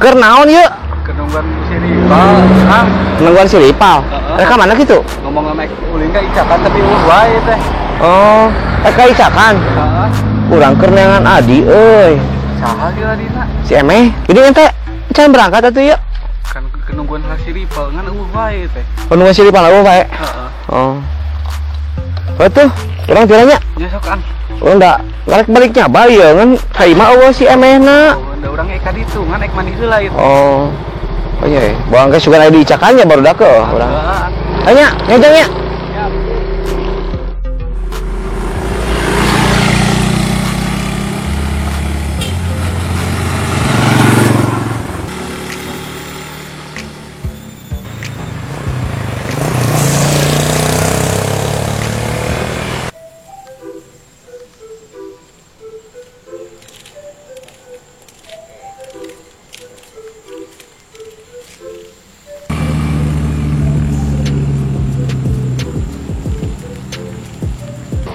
Keur naon ieu? Keur nungguan si Ripal, Kang. Nungguan si Ripal. Rek ka mana kitu? Ngomong sama ulin ka Icakan tapi eueuh wae teh. Oh, rek ka Icakan. Heeh. Urang keur neangan adi euy. Saha ge adina? Si Emeh. Jadi ente can berangkat atuh ieu? Kan keur nungguan si Ripal ngan eueuh wae teh. Nungguan si Ripal eueuh wae. Heeh. Oh. Atuh, urang tiranya. Nya sok an. Urang da rek balik nyaba ieu ngan ka imah eueuh si Emehna. Oh, da urang ka ditu ngan ek mandi heula ieu. Oh. Oh iya, buang ke sugan aya di Icakannya baru dak ke urang. Tanya, ngejang nya.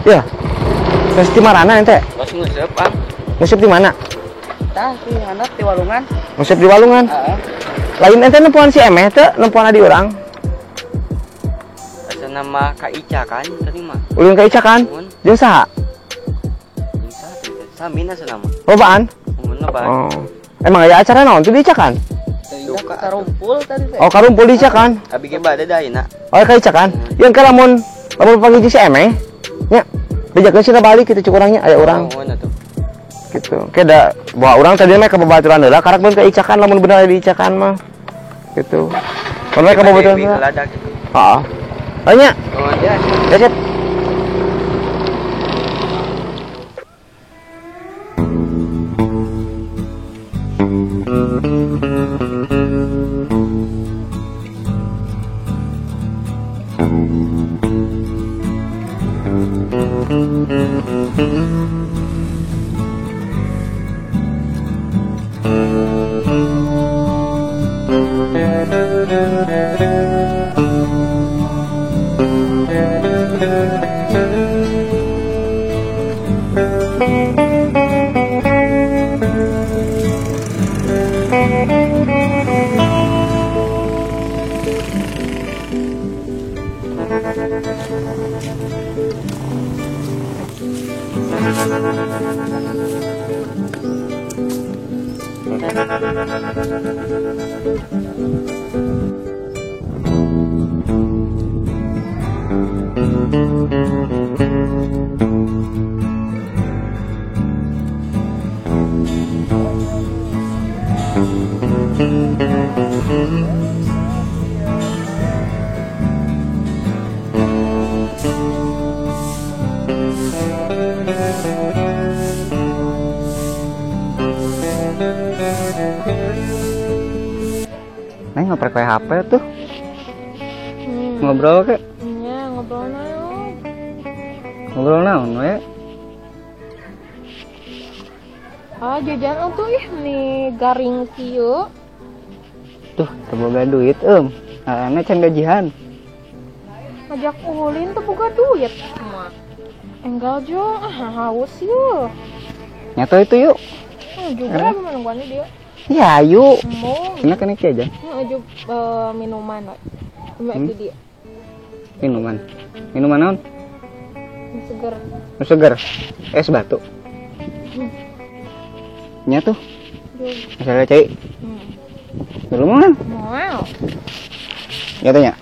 Ya, terus di mana ente? Pas nguseup, ah. Nguseup di mana? Tah, di handap di walungan. Nguseup di walungan? Heeh. Lain ente nempuan si Emeh teh, nempuan adi urang. Asa nama Ka Ica kan tadi mah. Ulun Ka Ica kan? Jeung saha? Jeung saha teh? Sami asa nama. Lobaan? Mun lobaan. Oh. Emang aya acara naon tuh di Ica kan? Karumpul tadi teh. Oh, karumpul di Ica kan? Abi ge bade da ayeuna. Oh, Ka Ica kan? Yang ke lamun lamun panggil si Emeh nya. Bejakeun sih balik kitu cuk urangnya aya urang. Oh, tuh. Gitu. Oke da bawa urang tadi mah ka babaturan heula karak mun ka Icakan lamun bener aya di Icakan mah. Gitu. Mun ka babaturan heula. Heeh. Tanya. Oh, ya. Ya, sip. Neng ngoprek HP tuh. Ngobrol ke? Iya, ngobrol naon. Ngobrol naon we? Ah, jajan tuh ih nih garing kieu. Tuh, teu boga duit eum. Arana can gajihan. Ngajak ulin teu boga duit mah. Enggal jo, ah haus yeuh. Nyato itu yuk. Oh, juga nungguannya dia. Ya ayo. Mau. Enak kan aja. Aja minuman. Cuma itu dia. Minuman. Minuman naon? Seger. Seger. Es batu. Nya tuh. Misalnya cai. Belum kan? Mau. Ya tanya.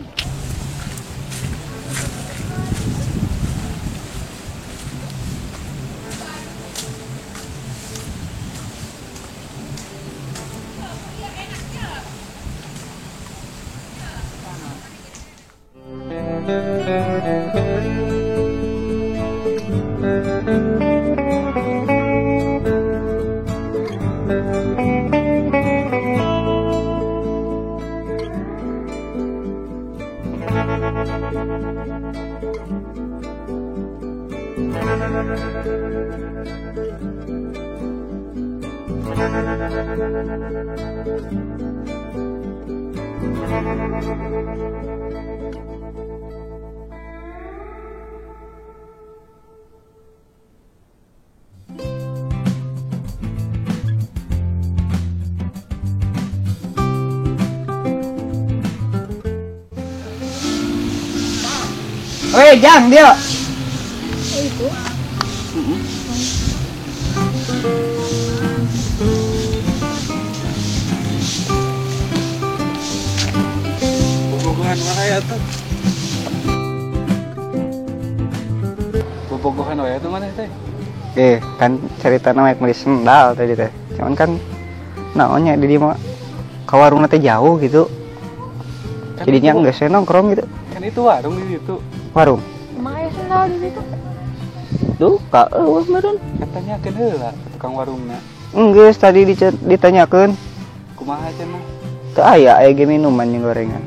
Weh, Jang, dia. Itu. Bobogohan wae atuh. Bobogohan wae atuh maneh teh. Kan ceritana mah meuli sendal tadi teh. Cuman kan naonnya di dieu mah ka warungna teh jauh gitu. Kan jadinya enggak saya nongkrong gitu. Kan itu warung di situ. Warung. Emang aya sendal di situ? Duh, ka eueuh meureun. Katanyakeun heula tukang warungna. Enggeus tadi ditanyakeun. Kumaha cenah? Teu aya aya ge minuman jeung gorengan.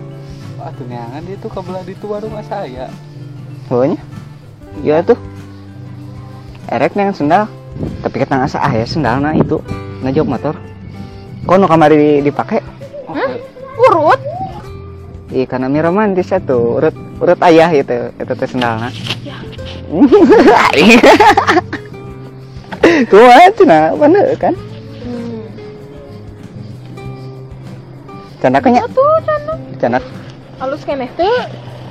Atuh neangan di itu ka belah ditu warung asa aya. Heuh nya. Ieu tuh. Erek neangan sendal. Tapi ketang asa aya sendalna itu. Ngajok motor. Kono kamari dipake? Hah? Urut? Ih, karena mi romantis atuh, urut ayah gitu, itu teh sendalna. Ya. Kumaha cenah, bener kan? Cenah nya? Atuh, cenah. Cenah. Alus keneh teu?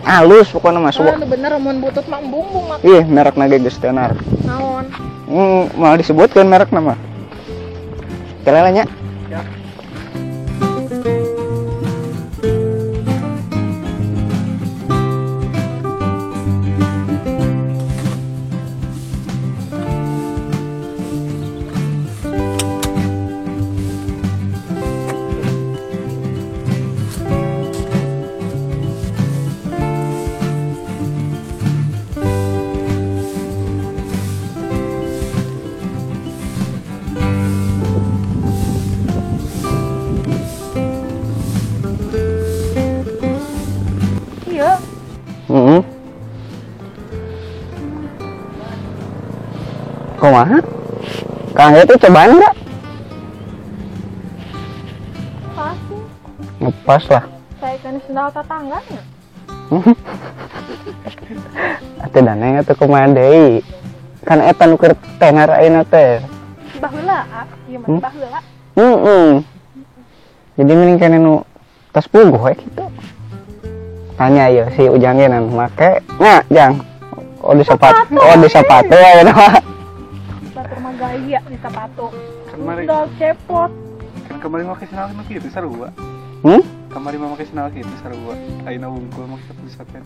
Alus pokona mah suwak. Bener mun butut mah embung-embung mah. Ih, merekna ge geus tenar. Naon? Mau disebutkeun merekna mah. Kelele nya. Ya. Kumaha? Kang itu cobaan enggak? Pas sih. Ngepas lah. Saya kan sendal tetangganya. Atuh dana atuh kumaha deui? Kan eta nu keur tenar ayeuna teh. Baheula, ieu mah baheula. Heeh. Jadi mending kene nu tas puguh we kitu. Tanya ieu si Ujang ge nan make nya, Jang. Oh di sepatu, oh di sepatu ayeuna mah. Batur mah gaya di sepatu. Kemarin sendal cepot. Kan kemarin make sendal nu kitu sarua. Kamari mah make sendal kitu sarua. Ayeuna wungkul make sepatu saten.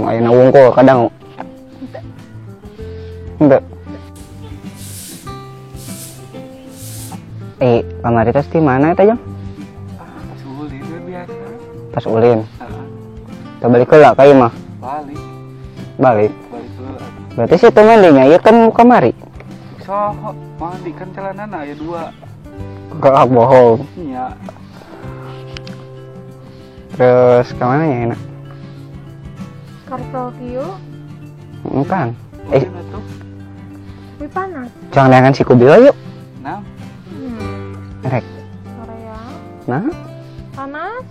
Ayeuna wungkul kadang. Henteu. Kamari tas di mana eta, Jang? Ah, tas ulin we biasa. Tas ulin. Heeh. Teu balik heula ka ieu mah. Balik. Balik. Balik heula. Berarti situ mandinya ieu kan kamari. So, mandi kan celanana aya dua. Gak bohong. Iya. Terus kemana ya enak? Kartel kieu. Bukan. Tapi panas. Jangan si Kubil yuk. Nah. Rek. Korea. Nah. Panas.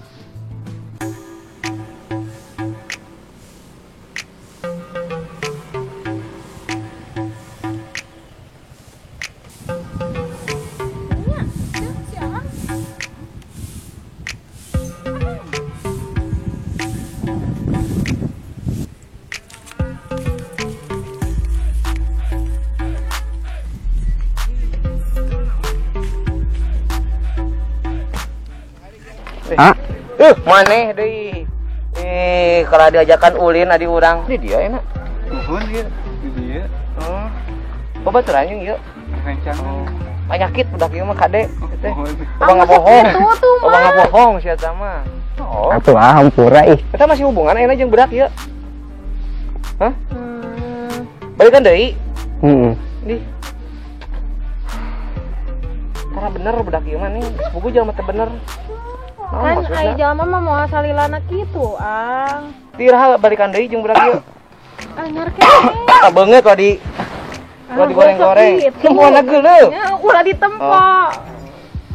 Maneh deui. Kalau diajakan ulin adi urang. Di dia enak. Nuhun ieu di dieu. Babaturan jeung ieu. Rencangan. Penyakit budak ieu mah kade teh. Loba ngabohong. Loba ngabohong sia eta mah. Oh. Atuh ah hampura ih. Eta masih hubungan ayeuna jeung budak ieu. Hah? Balikan deui? Heeh. Di. Karena bener budak ieu mah nih, geus puguh jelema teh bener. Kan ai jalma mah moal salilana kitu, Ang. Tiraha balikan deui jeung budak ieu. Anyar keneh. Tah beungeut tadi. Ulah digoreng-goreng. Semua geuleuh. Ya, ulah ditempo.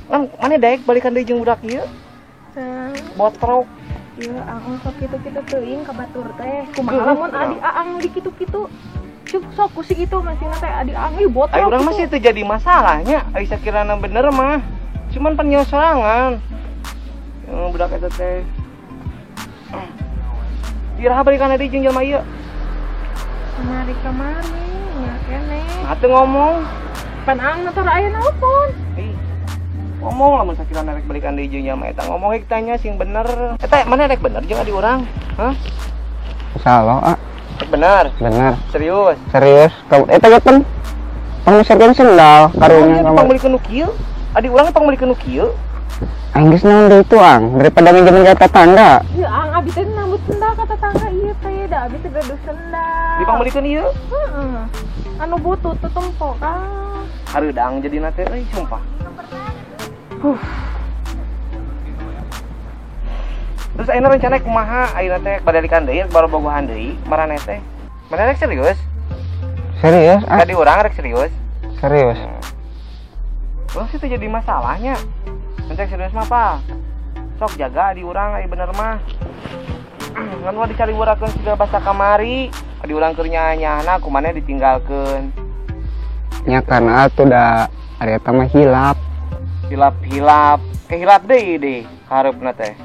Kan mana daek balikan deui jeung budak ieu? Botrok. Ieu Ang sok kitu-kitu teuing ka batur teh. Kumaha lamun adi Aang di kitu-kitu? Cuk sok ku si itu masihna teh adi Aang ieu botrok. Ai urang masih teu jadi masalahnya. Ai sakirana bener mah. Cuman penyesuaian sorangan. Budak eta teh. Iraha balikan deui jeung jelema ieu? Kamari-kamari nya keneh. Nah teu ngomong. Pan Aang teh aya nelpon. Ih. Ngomong lamun sakirana rek balikan deui jeung jelema eta ngomong hek tanya sing bener. Eta mana rek bener jeung adi urang? Hah? Insyaallah, ah. Rek bener. Bener. Serius. Serius. Eta ge pan pangmeserkeun sendal karunya kamu. Pangmeulikeun nu kieu? Adi urang pangmeulikeun nu kieu. Aing geus naon deui itu, Ang, daripada minjemin ka tetangga. Ieu Ang abi teh nambut sendal ka tetangga ieu teh, da abi teh gaduh sendal. Dipangmeulikeun ieu? Heeh. Anu butut teu tempo kan. Hareudang jadina teh euy sumpah. Terus ayeuna rencana kumaha? Ayeuna teh badalikan deui baru bogohan deui maraneh teh. Maneh rek serius? Serius, ah. Tadi urang rek serius. Serius. Terus itu jadi masalahnya. Mencek serius mah apa? Sok jaga di urang ai bener mah. Ngan ulah dicariwarakeun siga basa kamari, di urang keur nyaanyahna kumaneh ditinggalkeun. Nya karena atuh da ari eta mah hilap. Hilap-hilap, kehilap deui deh kahareupna teh.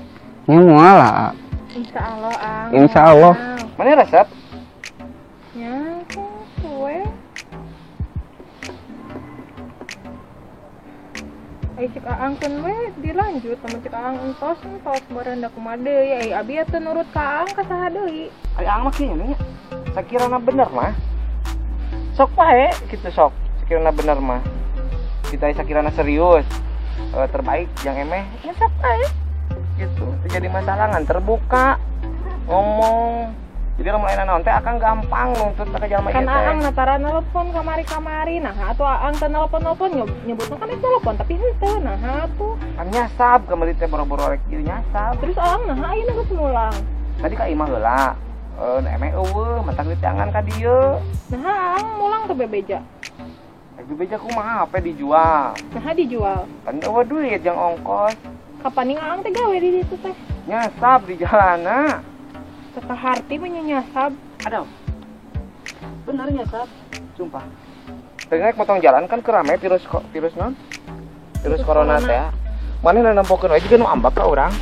Nya moal lah. Insyaallah, Ang. Insyaallah. Maneh resep? Nya kue. Ai cek Aang keun we dilanjut lamun cek Aang entos entos baranda kumaha deui ai abi teu nurut ka Aang ka saha deui. Ai Aang mah kieu nya. Sakirana bener mah. Sok wae kitu sok. Sakirana bener mah. Kita sakirana serius. Terbaik yang emeh nya sok wae. Gitu. Teu jadi masalah ngan terbuka ngomong. Jadi lamun aya naon teh akang gampang nuntut ka jalma ieu teh. Kan Aang natara nelpon kamari-kamari, nah atuh Aang teh nelpon-nelpon nyebutna kan telepon tapi henteu nah atuh. Kan nyasab kamari teh boro-boro rek ieu nyasab. Terus Aang nah ayeuna geus mulang. Tadi ka imah heula. Emeh eueuh matak ditangan ka dieu. Nah Aang mulang teh bebeja. Rek bebeja kumaha HP dijual. Nah dijual. Kan eueuh duit jang ongkos. Kapan ning Aang teh gawe di ditu teh? Nyasab di jalana. Teka harti menyasab. Aduh. Bener nyasab. Sumpah. Tengah motong jalan kan kerame virus virus non? Virus corona teh. Maneh nempokeun we jiga nu ambak ka urang.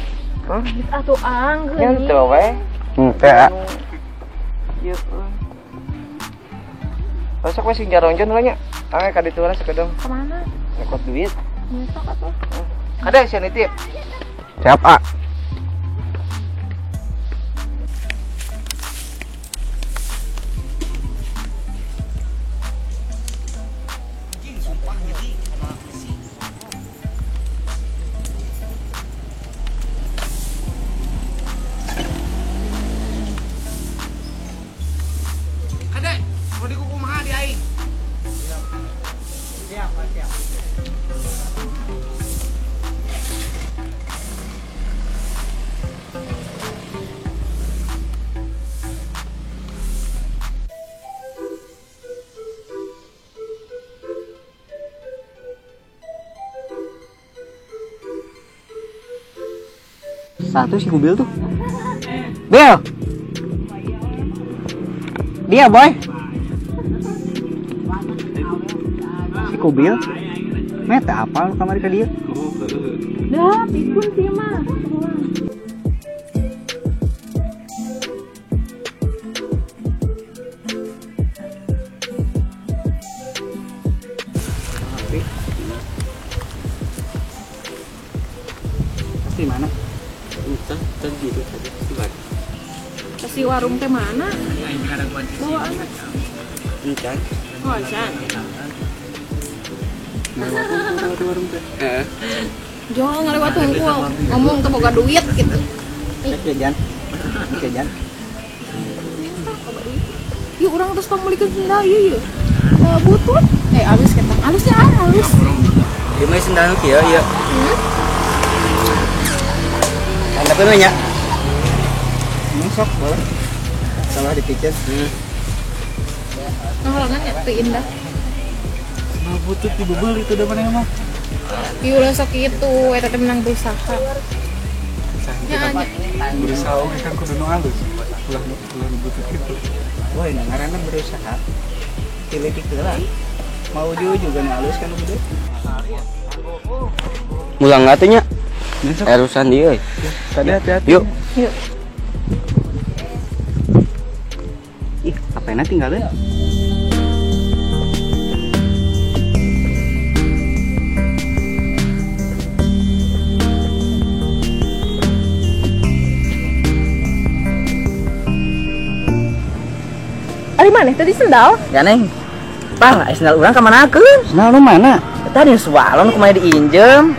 Hah? Geus atuh Ang geuning. Henteu we. Henteu. Ieu euy. Besok we sing jaronjon heula nya. Angge ka ditu heula sakedeung. Ka mana? Nyekot duit. Nyesok atuh. Kade sia nitip. Siap, ah. Satu si mobil tuh. Bill. Dia boy. Si Kubil. Meta apa lu kamari ka dieu? Dah, pikun sih mah. Pasti mana? Si warung teh mana? Bawa anak. Encan. Oh, encan. Ngalewat warung teh. Heeh. Jangan ngalewat tungkul. Ngomong teu boga duit gitu. Jajan. Jajan. Yuk urang terus pamulikeun sendal ieu yeuh. Butut. Alus ketang. Alusnya alus. Ieu mah sendal kieu ieu. Handapkeun we nya. Sok boleh. Salah dipikir. Ngahalangan ya teu indah. Nah, butut dibebel itu da maneh mah. Ieu ulah sok kitu eta teh menang berusaha. Ya, berusaha oge kan kudu nu alus. Ulah ulah butut kitu. Wah, ini ngaranna berusaha. Tiletik heula. Mau juga nu alus kan kudu. Mulang atuh nya. Erusan dieu euy. Tadi hati-hati. Yuk. Yuk. Ih, apena tinggalin? Ari maneh tadi sendal? Ya neng. Pal, sendal urang ka manakeun? Sendal nu mana? Tadi swalon kumaha diinjem.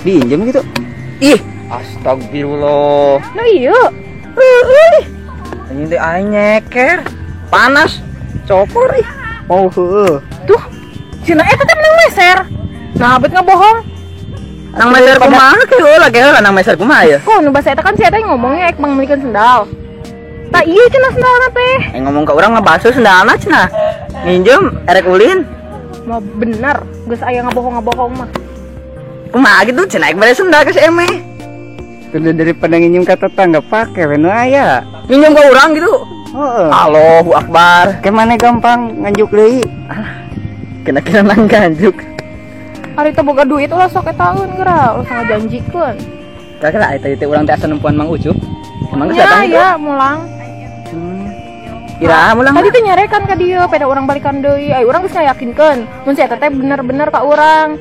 Diinjem gitu? Ih, astagfirullah. Nu ieu. Heueuh. Anjing teh aing nyeker. Panas. Copor ih. Oh heueuh. Tuh. Cenah eta teh menang meser. Nah, bet ngabohong. Nang meser kumaha ke heula ge heula nang meser kumaha ya? Kok nu basa eta kan si eta ngomongnya ek pangmeulikeun sendal. Tak iya cenah sendalna teh. Ngomong ke urang mah basuh sendalna cenah. Nginjem erek ulin. Mau bener, geus aya ngabohong-ngabohong mah. Kumaha gitu cenah ek mere sendal ke si Eme. Udah daripada nginjem ka tetangga pake we nu aya. Nginjem ke urang gitu. Heeh. Allahu akbar. Ke mana gampang nganjuk deui. Kena-kena nang ganjuk. Ari teh boga duit ulah sok etaeun geura, ulah ngajanjikeun. Kira-kira eta teh urang teh asa nempuan Mang Ucup. Emang geus datang ya, mulang. Iraha mulang. Tadi teh nyarekan ka dieu, pada urang balikan deui. Ai urang geus ngayakinkeun mun si eta teh bener-bener ka urang.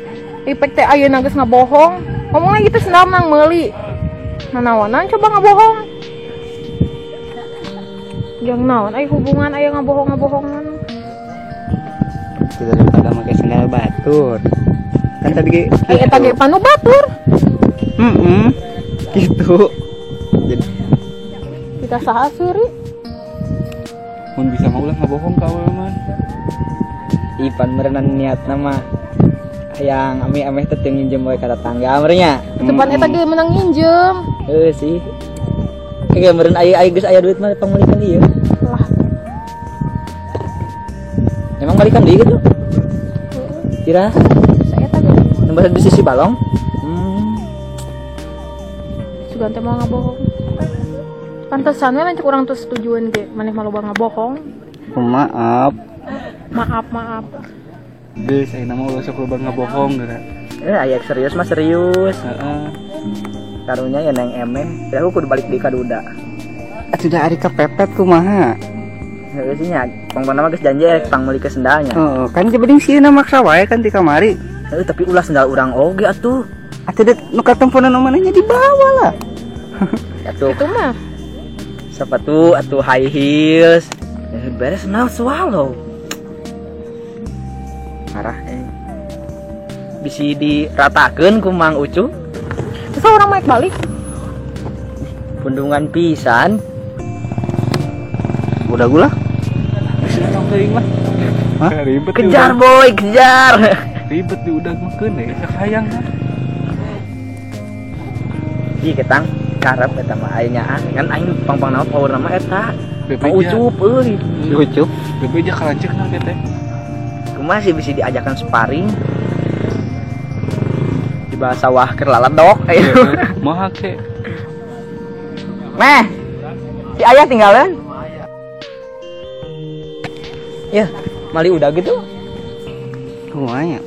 Ipek teh ayeuna geus ngabohong. Ngomongna gitu sendal nang meuli. Nanaonan coba ngabohong. Jang naon ai hubungan aya ngabohong-ngabohongan. Daripada make sendal batur. Kan tadi ge ai eta ge panu batur. Heeh. Gitu. Jadi kita saha suri. Mun bisa mah ulah ngabohong ka awewe mah. Ipan meureunan niatna mah hayang ameh-ameh teh teu nginjem we ka tetangga meureun nya. Tepan eta ge menang nginjem. Heuh sih. Ge meureun aya geus aya duit mah pangmeulikeun ieu. Lah. Emang balikan deui kitu? Kira? Saeta ge. Nembasan di sisi balong. Sugan teh mau ngabohong. Pantesan we lanceuk urang teu setujueun ge, maneh mah loba ngabohong. Maaf. Maaf, maaf. Geus ayeuna mah ulah sok loba ngabohong geura. Aya serius mah serius. Heeh. Karunya ya neng Emeh, aku kudu balik deui ka Duda. Atuh da ari kepepet kumaha? Heueuh sih nya, pangpangna mah geus janji rek pangmeuli ke sendalnya. Heeh, kan jebeding sieuna maksa wae kan ti kamari. Heueuh, tapi ulah sendal urang oge atuh. Atuh nu katemponan manehnya dibawa lah. Atuh. Itu mah sepatu atuh high heels. Beres sendal swallow. Parah Bisi diratakeun ku Mang Ucup. Terus orang naik balik. Pundungan pisan. Udah gula? Hah? Ribet kejar boy, kejar. Ribet di udah makeun deh, hayang kan. Ih ketang karep eta mah aya nyaah kan aing pang-pang naon power nama eta. Mang Ucup euy. Si Ucup, bebeja kalanceukna ge teh. Kumaha sih bisa diajakan sparring? Di bahasa wah keur laledok ayo. Maha ke. Meh. Si ayah tinggalan. Ya, mali udah gitu. Kumaha ya?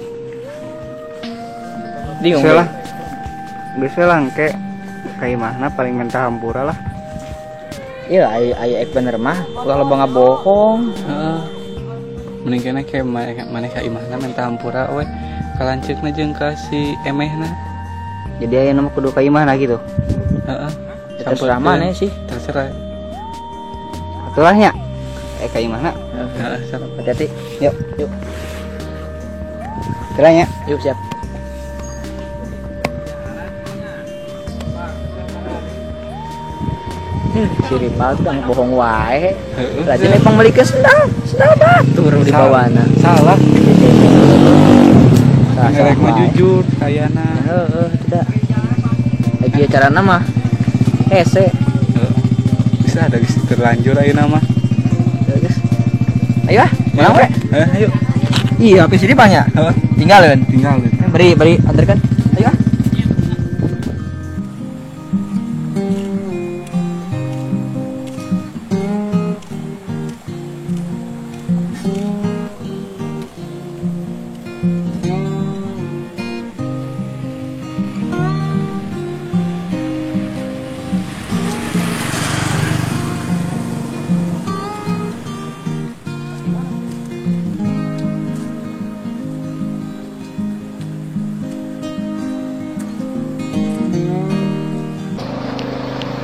Bingung. Geus lah. Geus lah engke ka imahna paling mentah hampura lah. Iya, aya ek bener mah ulah loba ngabohong. Heeh. Mending kene ke maneh ka imahna mentah hampura we. Kalanceukna jeung ka si Emehna. Jadi aya nama kudu ka imahna gitu. Heeh. Terserah maneh sih. Terserah. Atulah nya. Ka imahna. Heeh, hati-hati. Yuk, yuk. Terserah nya. Yuk, siap. Si Ripal tuh bohong wae. Lajeng emang meulikeun sendal batur di bawana. Salah. Ngerek mah jujur kayana. Heeh, tidak. Lagi carana mah hese. Bisa ada geus terlanjur ayeuna mah. Geus. Ayo ah, pulang we. Heeh, ayo. Iya, habis ini banyak. Heeh. Tinggalin. Tinggalin. Beri antarkan. Ayo ah.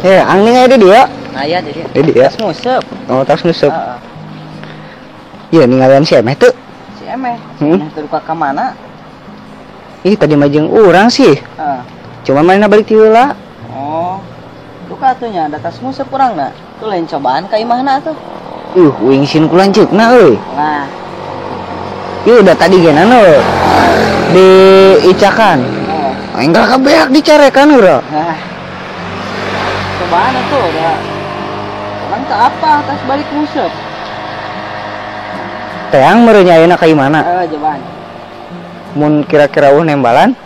Ya, angin aja dia. Aya di dia. Di dia. Tas nguseup. Oh, tas nguseup. Heeh. Iya, ningalian si Emeh tuh. Si Emeh. Teu duka ka mana? Ih, tadi mah jeung urang sih. Heeh. Cuma mana balik ti heula. Oh. Duka atuh nya, da tas nguseup urang na. Tuh lain cobaan ka imahna atuh. Uing sin ku lanceukna euy. Nah. Ieu udah tadi ge nano. Diicakan. Oh. Enggal kabeak dicarekan urang. Nah. Cobaan tuh udah orang ke apa tas balik nguseup teang meureun ayeuna ka imana heeh cobaan mun kira-kira eueuh nembalan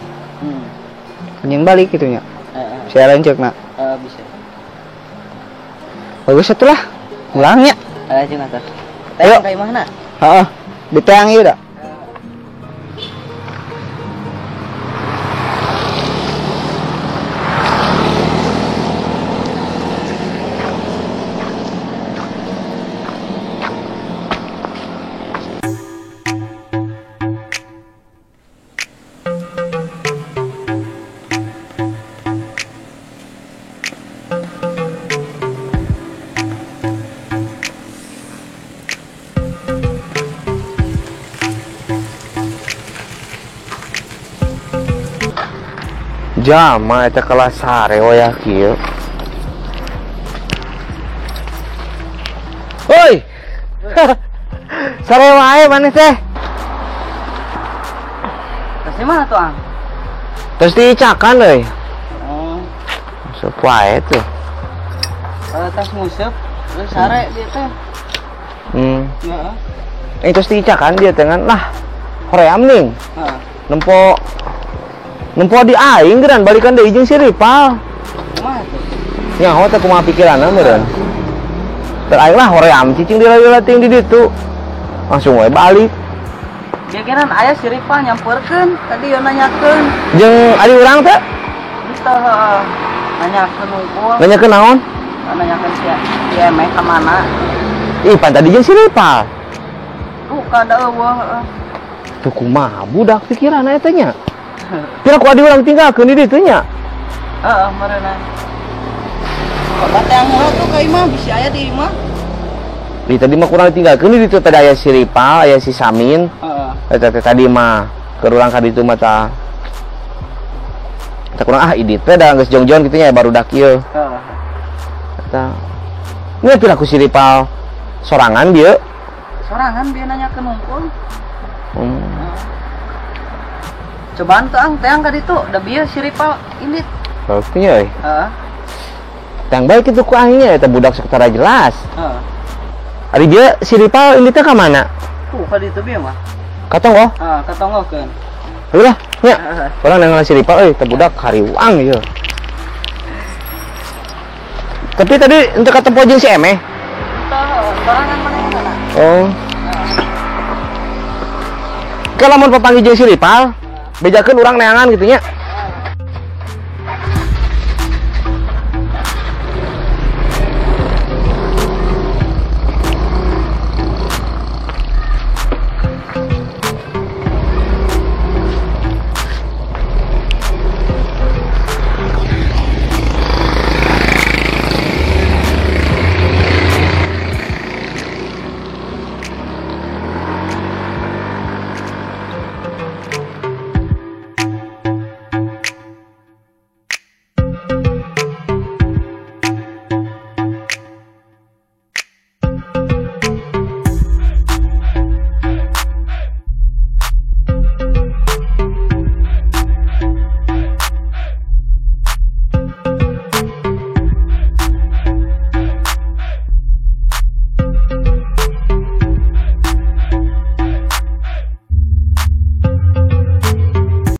anjing balik kitu nya heeh sia lanceukna heeh bisa bagus atuh lah ulang nya heeh jeung atuh teang ka imahna heeh di teang ieu da. Jama eta kelas sare wayah kieu. Hoi. Sare wae maneh teh. Tas di mana tuh, Ang? Terus diicakan euy. Oh. Masuk wae tuh. Tas nguseup, terus sare dia teh. Heeh. Eh terus diicakan dia teh ngan lah. Hoream ning. Heeh. Nempo di aing geran balikan deui jeung si Ripal. Kumaha tuh? Nyaho teh kumaha pikiranna meureun. Teu aing lah hoream cicing di ting di ditu. Langsung we balik. Dia geran aya si Ripal nyamperkeun tadi yo nanyakeun. Jeung adi urang teh? Henteu heeh. Nanyakeun unggul. Nanyakeun naon? Nanyakeun si Emeh ka mana? Ih, pan tadi jeung si Ripal. Duka da eueuh heeh. Tuh kumaha budak pikiranna eta nya? Pira ku adi urang tinggalkeun di ditu nya. Heeh, meureunna. Coba teang heula tuh ka imah, bisi aya di imah. Di tadi mah kurang ditinggalkeun di ditu tadi aya si Ripal, aya si Samin. Heeh. Eta teh tadi mah keur urang ka ditu mah tah. Tah kurang ah idit teh da geus jongjon kitu nya barudak ieu. Heeh. Eta. Nya pira ku si Ripal sorangan dieu. Sorangan bieu nanyakeun hungkul. Cobaan tuh ang teang ka ditu, da bieu si Ripal indit. Berarti nya euy. Heeh. Teang bae kitu ku aing nya eta budak sok tara jelas. Heeh. Ari dia si Ripal inditnya ka mana? Tuh ka ditu bieu mah. Ka tonggoh? Heeh, ka tonggohkeun. Ulah, nya. Urang nang si Ripal euy, teh budak hariwang ieu. Tapi tadi untuk katempo jeung si Emeh. Henteu, sorangan manehna. Oh. Kalau mun papanggih jeung si Ripal, bejakeun urang neangan gitu nya.